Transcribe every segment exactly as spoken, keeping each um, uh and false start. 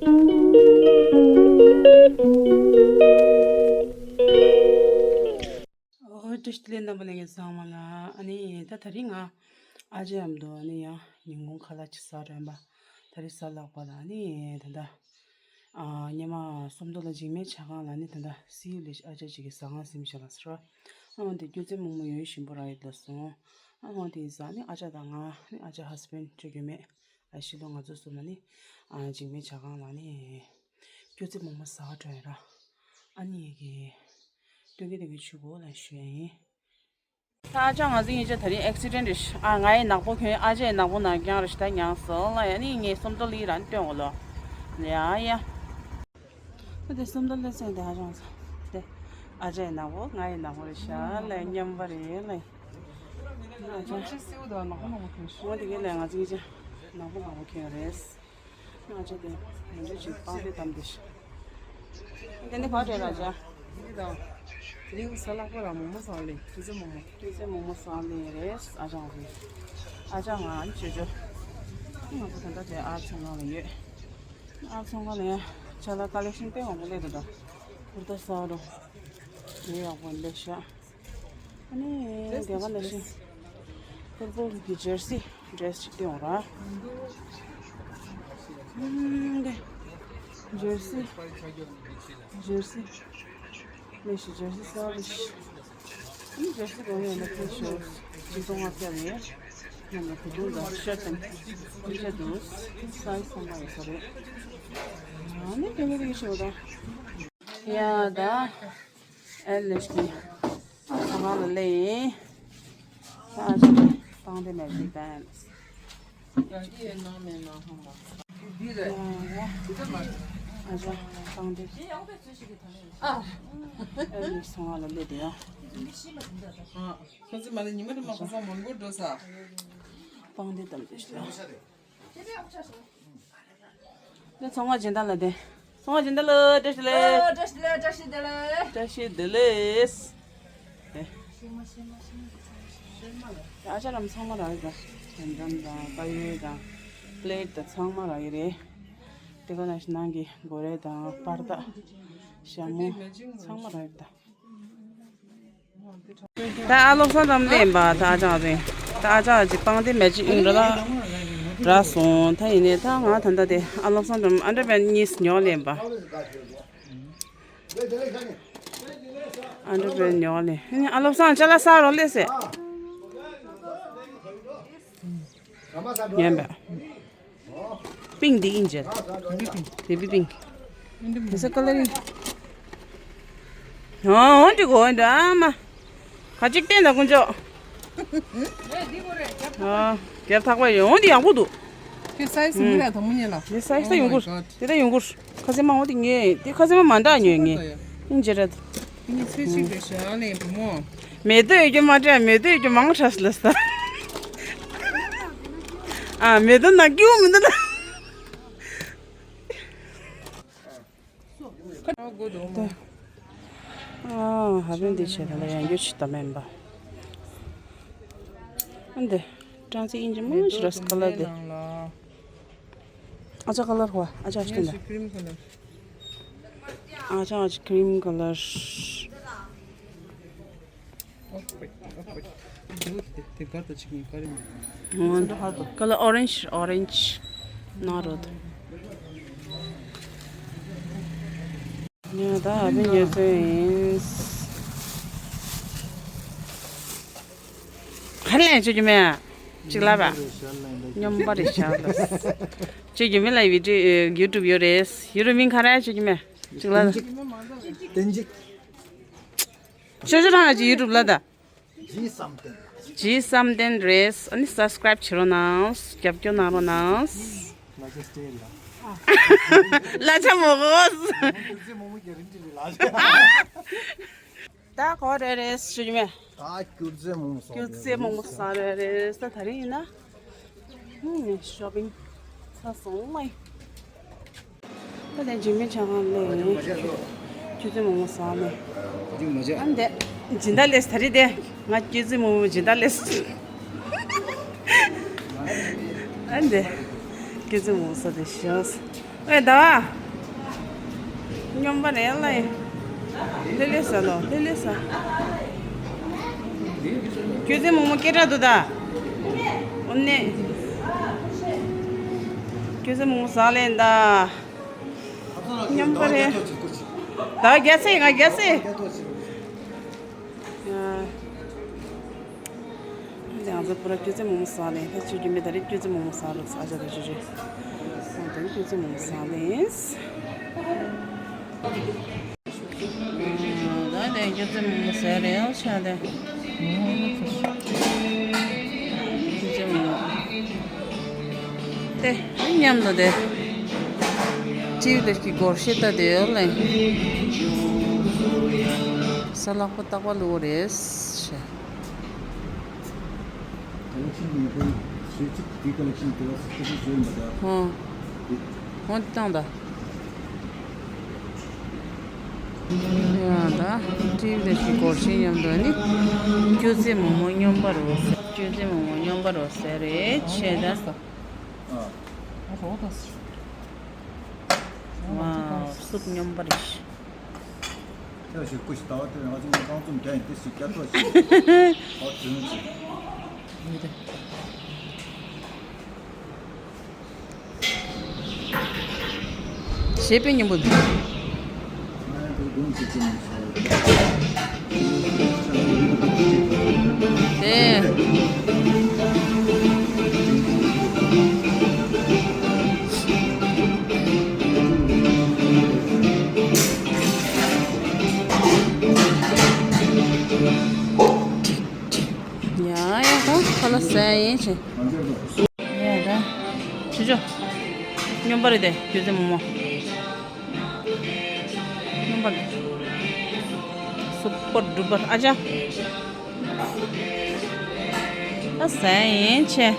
ཨོ་བཀྲ་ཤིས་བདེ་ལེགས། རྣམ་པ་ལྷན་རྒྱས་ཚང་མ་ལ། ཨ་ནི་ད་དེ་རིང་ང་ཨ་ཅག་མཉམ་དུ་ཨ་ནི་ཡང་ཉིན་གུང་ཁ་ལག་ཅིག་ཟ་འགྲོ་ཡིན་པ། དེ་རིང་གཟའ་ལྷག་པ་ལ་ཨ་ནི་ད་ལྟ་ཨ་སྔོན་མ་སུམ་མདོ་ལ་འཇིགས་མེད་ཇ་ཁང་ལ་ཨ་ནི་ད་ལྟ་སི་ཡུ་ལེ་ཨ་ཅག་ཅིག་གིས་ཟ་ཁང་ཟིན་བྱས་ལ་ཟེར་བ། ཨ་འོ་དེ་སྐྱོ་ཙེ་མོག་མོག་ཡོད་བཞིན་པོ་རག་ཡོད་ལ་སོང་། ཨ་འོ་དེ་ཟ་ནི་ཨ་ཅག་དང་ང་ནི་ཨ་ཅག་ཧ་སི་བྷེན་ཌི་ཅོ་ཅོ་མེད། ཨ་ཕྱི་ལོགས་ང་ཚོ་གསུམ་ལ་ནི་ཨ་འཇིགས་མེད་ཇ་ཁང་ལ་ནི་སྐྱོ་ཙེ་མོག་མོག་ཟ་བ་འགྲོ་ཡོད་ར། ཨ་ནི་ཡི་གེ་སྟོན་གི་སྟོན་གི་ཆུ་བོ་ལ་ཞུ་ཡ་ཡིན། ད་ཨ་ཅག་ང་ཚོ་གཉིས་ཆ་དེ་རིང་ཨེག་སི་ཌེན་ཊི་རེད་ཤག་ཨ་ང་ཡི་ནག་པོ་གྱོན། ཨ་ཅག་ཡི་ནག་པོ་ནང་རྐྱང་རེད་ཤག་ད་མྱངས་སོང་ལ། ཡ་ནི་ངས་སུམ་མདོ་ལི་རང་སྟོན་འོ་ལོ། ཡ་ཡ། ད་དེ་སུམ་མདོ་ལི་ཟེར་དེ་ཨ་ཅག་ང་ཚོ་དེ་ཨ་ཅག་ཡི་ནག་པོ་ང་ཡི་ནག་པོ་རེད་ཤག་ལ། མཉམ་པ་རེད་ལ། ཨ་ཅག་ཅི་སེའུ་དང་ནག་པོ་ནག་པོ་གྱོན་ཤག་འོ་དེ་གས་ལ་ང་ཚོ་གཉིས་ཆ་ནག་པོ་ནག་པོ་གྱོན་རེད། ང་ཚོ་དེ་ང་ཚོ་ཅིག་པང་དེ་བསྡམས་ཏེ་ཤག་དེ་ནི་ག་རེ་ར་ཅག་འདི་དང་། དེ་རིང་གཟའ་ལྷག་པ་ར་མོག་མོག་ཟ་ལེ། སྐྱོ་ཙེ་མོག་མོག་སྐྱོ་ཙེ་མོག་མོག་ཟ་ལེ་རེད། ཨ་ཅག་རེད། ཨ་ཅག་ང་ཨ་ཅོ་ཅོ། ང་ཚོ་ད་ལྟ་དེ་ཨར་ཚོང་ཁང་ལ་ཡོད། ཨར་ཚོང་ཁང་ལ་ཡ་ཅ་ལག་ཀ་ལེག་ཤན་དཔེ་མང་པོ་སླེབས་འདུག་ད་ཀུར་ཏ་ཟ་རོ། དེ་ཡག་པོ་སླེབས་ཤག་ཨ་ནི་དེ་ག་ལ་ཤི། ཕུར་བུ་གི་ཇར་སི་ཌི་རེ་སི་ཅིག་སྟོན་ར། ཨུམ། དེ་ཇར་སི། ཇར་སི། ལས་ཤི་ཇར་སི་གསར་པ་ཞིག་ཨ་ནི་ཇར་སི་གོན་ཡོད་ན་ཕུལ་ཤོག་གཅིག་སྟོང་ལྔ་བརྒྱ་རེད། ཡང་ན་བུ་ཆུང་དང་ཤར་དང་ཕུལ་ཆ་འདུག་སའི་ཛི་ཚང་མ་ཡོད་ས་རེད། ཨ་ནི་དེ་ག་རེ་ཤོག་ད། ཡ་ད། ཨེ་ལེ་ཤི་ཁ་ཁ་ལ་ལེ། ཨ་ཅག་པང་དེ་མེད་ཅིག་ད། ཨ་ཅག་པང་དེ། ཨེ་ལེ་ཤི་ཁ་ཁ་ལ་ལེ་དེ་ཡ། ཁོ་ཚོ་མ་ལེ་ཉི་མ་དུ་མ་ཁོ་ཚོ་མོན་གྷོ་འགྲོ་ས། པང་དེ་དམ་དེ་ཤི་ལ། ད་ཚོང་པ་སྦྱིན་བདག་ལ་དེ། ཚོང་པ་སྦྱིན་བདག་ལ་བཀྲ་ཤིས་བདེ་ལེགས། ཨོ། བཀྲ་ཤིས་བདེ་ལེགས། བཀྲ་ཤིས་བདེ་ལེགས། བཀྲ་ཤིས་བདེ་ལེགས། ཨེ། ཨ་ཅག་རམ་ཚང་མ་རག་གི་རེད། དྲ་འཇམ་དང་དཀར་ཡོལ་དང་པི་ལེ་ཊི་དང་ཚང་མ་རག་གི་རེད། དེ་ག་ནང་བཞིན་ནང་གི་གོ་རེ་དང་པར་ཏ། ཞྭ་མོ་ཚང་མ་རག་གི་རེད་ད། ད་ཨ་བློ་བཟང་འགྲམ་སླེབས་པ། ད་ཨ་ཅག་ཅིག་ད་ཨ་ཅག་ཅིག་པང་དེ་མེད་ཅིག་ཨིན་ར་ལ་ར་སོང་། ད་ཡིན་ནའི་ད་ང་ད་ལྟ་དེ་ཨ་བློ་བཟང་འགྲམ་ཨན་ཌར་པེན་གཉིས་ཉོ་སླེབས་པ། ཨན་ཌར་པེན་ཉོ་སླེབས། ཨ་ནི་ཨ་བློ་བཟང་ཅ་ལག་ཟ་རོགས་སླེབས་སེ། ཉན་པ། པིང་འདི་ཨིན་ཇེ། དེ་བི་པིང་། དེ་ས་ཀ་ལ་རི། ཨོ་འདི་གོ་འདི་ཨ་མ། ཁ་ཅིག་བསྟན་ད་དཀོན་མཆོག་ཨ་རྒྱབ་ཐག་པ་ཡོང་འདི་ཡག་པོ་འདུག་དེ་སའི་ཛི་མི་ར་དང་མོ་ཉེ་ལ། དེ་སའི་ཛི་ད་ཡོང་གུར། དེ་ད་ཡོང་གུར། ཁ་ཟས་མང་བོ་དེ་ངས་དེ་ཁ་ཟས་མ་མ་འདྲ་ཉོས་ངས། ཨིན་ཇེ་ར། དེ་ངས་ཚོད་ཅིག་རེད་ཤག་ལས་བུ་མོ། མེ་ཏོག་ཡོད་རྒྱུ་མ་སྤྲད། མེ་ཏོག་ཡོད་རྒྱུ་མང་ཁྲ་ལ་ས། ཨ་མེ་ཏོག་ན་སྐྱིད་པོ་མི་འདུག་ད། ཨ་ཧ་པན་དེ་བྱས་ད་ལ་ཡང་རྒྱུ་ཆེ་ད་མེན་པ། ཨ་འདི་ཀྲང་ཙི་ཨིན་ཇི་མང་ཞིག་ར་ས་ཀ་ལར་དེ། ཨ་ཅག་ཀ་ལར་བ་ཨ་ཅག་སྟོན་ད། ཨ་ཅག་ཨ་ཅག་ཀྲིམ་ཀ་ལར། ཀ་ལར་ཨོ་རེན་ཇི། ཨོ་རེན་ཇི་ན་རོ་ད། ཉོ་ད་ཨ་ཕའི་ཉོ་ཚོད་ཡིན། ག་རེ་ལེན་བཅུག་རྒྱུ་མེད། གཅིག་ལ་བ། སྙོམས་པ་རེད་ཤག་ལ། བཅུག་རྒྱུ་མེད་ལ་ཡུ་ཊུབ་ཡུ་ཊུབ་ཡོད་རེད། ཡུ་ཊུབ་མིང་ག་རེ་བཅུག་རྒྱུ་མེད། གཅིག་ལ། བསྟན་འཇིགས། ཅོ་ཅོ་རང་གི་ཡུ་ཊུབ་ལ་ད། ཇི་བསམ་གཏན། ཇི་བསམ་གཏན་རེད། ཨ་ནི་སབ་སི་ཀ་རེབ་བྱེད་རོགས་གནང་། རྒྱབ་སྐྱོར་གནང་རོགས་གནང་། ལ་ཆ་སྟེ་ལ། ལ་ཆ་མོ་གོ། ད་གོ་རེ་རེ་ཞུ་མེད། ད་སྐྱུར་རྫས་མོ་མོ་སོང་། སྐྱུར་རྫས་མོ་མོ་སོང་རེ་རེ་ས་ད་རིང་ཡིན་ན། ཧུམ། ཤོ་པིང་ཚར་སོང་མ་ཡིན། ད་ལྟ་འཇིགས་མེད་ཇ་ཁང་ལས་ཆུ་ཚོད་མང་པོ་ཟ་ནས། ཨ་འདས་སྦྱིན་བདག་ལས་ད་རེས་དེ་ང་སྐྱེ་ཚེ་མང་པོ་སྦྱིན་བདག་ལས། ཨ་འདས་སྐྱེ་ཚེ་མང་པོ་ཟ་དེ་ཤོག་ཨ་ ད། སྙོམས་པ་རེད་ལ། ལྷེ་ལྷེ་ཟ་ལོ། ལྷེ་ལྷེ་ཟ། སྐྱོ་ཙེ་མོག་མོག་སྐད་གྲགས་འདུག་ད། འོ་ནས། སྐྱོ་ཙེ་མོག་མོག་ཟ་ལེན་ད། སྙོམས་པ་རེད། ད་རྒྱ་སེ་ང་རྒྱ་སེ། ཡ། ང་ཚོ་པུ་ར་སྐྱོ་ཙེ་མོག་མོག་ཟ་ལེ། ད་ཆུ་རྒྱུས་མེད། ད་རེས་སྐྱོ་ཙེ་མོག་མོག་ཟ་རོགས། ཨ་ཅག་ད་ཆུ་ཆུ། ང་ཚོ་སྐྱོ་ཙེ་མོག་མོག་ཟ་ལེ། ད་དེ་སྐྱོ་ཙེ་མོག་མོག་ཟ་རེད་ཨ་ཆ་དེ། སྐྱོ་ཙེ་མོག་མོག་དེ་མཉམ་དུ་དེ། ཏྲིའུ་ལེ་ཀི་སྒོར་གཞས་ལྟ་དེ་ཡོད་ལེ། ས་ལག་པ་རྟག་པ་ལུ་རེད་ཤ། ཀ་ལེག་ཤན་ཉེ་པོ་ཞེ་གཅིག་དེ་ཀ་ལེག་ཤན་དེ་བ་སི་ཀ་ཤན་བཟོས་ཡིན་པ་ད། ཧོ། ཧོ་འདི་བཏང་ད། ཡ་ད། ཏྲིའུ་ལེ་ཀི་སྒོར་གཞས་མཉམ་དུ་ནི། སྐྱོ་ཙེ་མོག་མོག་སྙོམས་པ་རོ། སྐྱོ་ཙེ་མོག་མོག་སྙོམས་པ་རོ་ཟེར་རེད་ཆེ་ད། ཨ། ཨ་རོ་ད། ཝའོ། སུབ་སྙོམས་པ་རེད། ཁྱེད་ཞིག་སྐུ་ཞིག་ལྟ་བ་དེ་ང་ཚོ་རྐང་འཛོམས་རྒྱ་ཡིན་ཏེ་ཞིག་རྒྱ་ཐོག་ཞིག་ཨོ་དོན་ཅིག་མི་དེ། ཞེས་པའི་སྙིང་པོ་འདུག་དེ། ཡ་ཡ་ད་ཁ་ལག་ཟ་ཡིན་ཆེ། ཡ་ད། ཆུ་ཆུ། སྙོམས་པ་རེད་དེ་སྐྱོ་ཙེ་མོག་མོག་སྙོམས་པ་རེད། སུ་པར་ཌུ་པར་ཨ་ཅག་ད་ཟ་ཡིན་ཆེ།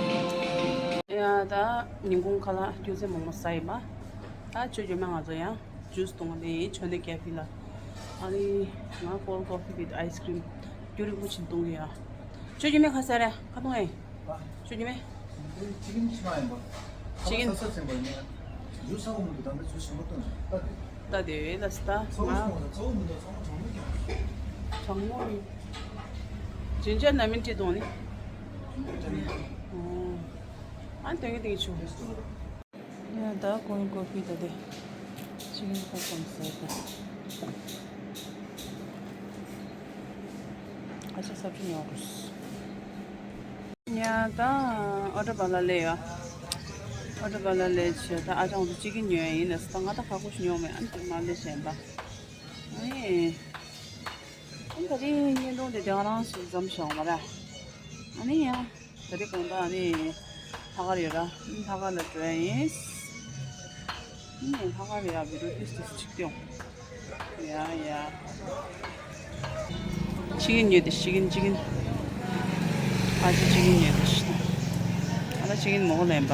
ཡ་ད་ཉིན་གུང་ཁ་ལག་སྐྱོ་ཙེ་མོག་མོག་ཟ་ཡིན་པ། ད་ཆོས་རྒྱུ་མ་ང་ཚོ་ཡང་ཇུས་བཏུང་བ་དེ་ཡིན་ཆོས་འདི་ཀེ་ཧྥེ་ལ། ཨ་ནི་ང་ཀོལ་ཀོ་ཕི་བིད་ཨའི་སི་ཀྲིམ་རྒྱུ་རིང་པོ་ཆེན་བཏུང་གི་ཡ། ཆོས་རྒྱུ་མེ་ཁ་ཟས་རེད་ཁ་བཏུང་ཨེ། ཆོས་རྒྱུ་མེ། ཅི་གིན་ཕྱི་མ་ཡིན་པ། ཅི་གིན། ས་ས་ཚན་པ་ཡིན་ན། ཇུས་ས་འོག་མི་འདུག་དམ་པའི་ཇུས་ཞིམ་པོ་བཏུང་ནས་ལྟ་དེ། ལྟ་དེ་ལ་སི་ཏ། ཚ་བོ་ཞིག་བཏུང་ས་ཚ་བོ་མི་འདུག་ཚ་བོ་གྲང་མོ་ཀྱང་། གྲང་མོ་ཡིན། ཇིན་ཇར་ལེ་མོན་ཊི་བཏུང་ནི། ཇིན་ཇར་ལེ་མོན་ཊི། ཨོ། ཨ་ནི་དོན་གྱི་དེ་གི་ཆུ། ཡ་ད་ཀོལ་ཀོ་ཕི་ད་དེ། ཅི་གིན་ཁ་བཏུང་ཟས་ད། ཨ་ཅག་ས་བཅུ་ཉོ་དགོས། ཡ་ད་ཨོ་ཊོ་པ་ལ་སླེབས་ཡ། ཨོ་ཊོ་པ་ལ་སླེབས་བྱས་ད་ཨ་ཅག་ང་ཚོ་ཅི་གིན་ཉོ་ཡ་ཡིན་ལབ་སོང་། ད་ང་ད་ཁག་པོ་ཞིག་ཉོ་མེད། ཨ་ནི་དེ་མ་སླེབས་བྱས་ཡིན་པ། ཨ་ནི། ཨ་ནི་ད་རིང་བརྙན་ཐུང་དེ་དེ་ག་རང་ཞིག་མཚམས་བཞག་མ་ར། ཨ་ནི་ཡ། ད་རེས་དགོང་དག་ནི་ལྷག་དཀར་ཡོད་ར། ལྷག་དཀར་ལ་འགྲོ་ཡ་ཡིན། ནི་ལྷག་དཀར་ཡ་བི་ཌིའོ་ཏིས་ཏིས་གཅིག་སྟོན། ཡ་ཡ། ཅི་གིན་ཉོས་ཏེ་ཅི་གིན་ཅི་གིན། ཨ་ཅེ་ཅི་གིན་ཉོས་ཏེ་ཅི་གིན། ཨ་ལ་ཅི་གིན་མོག་ལེན་པ།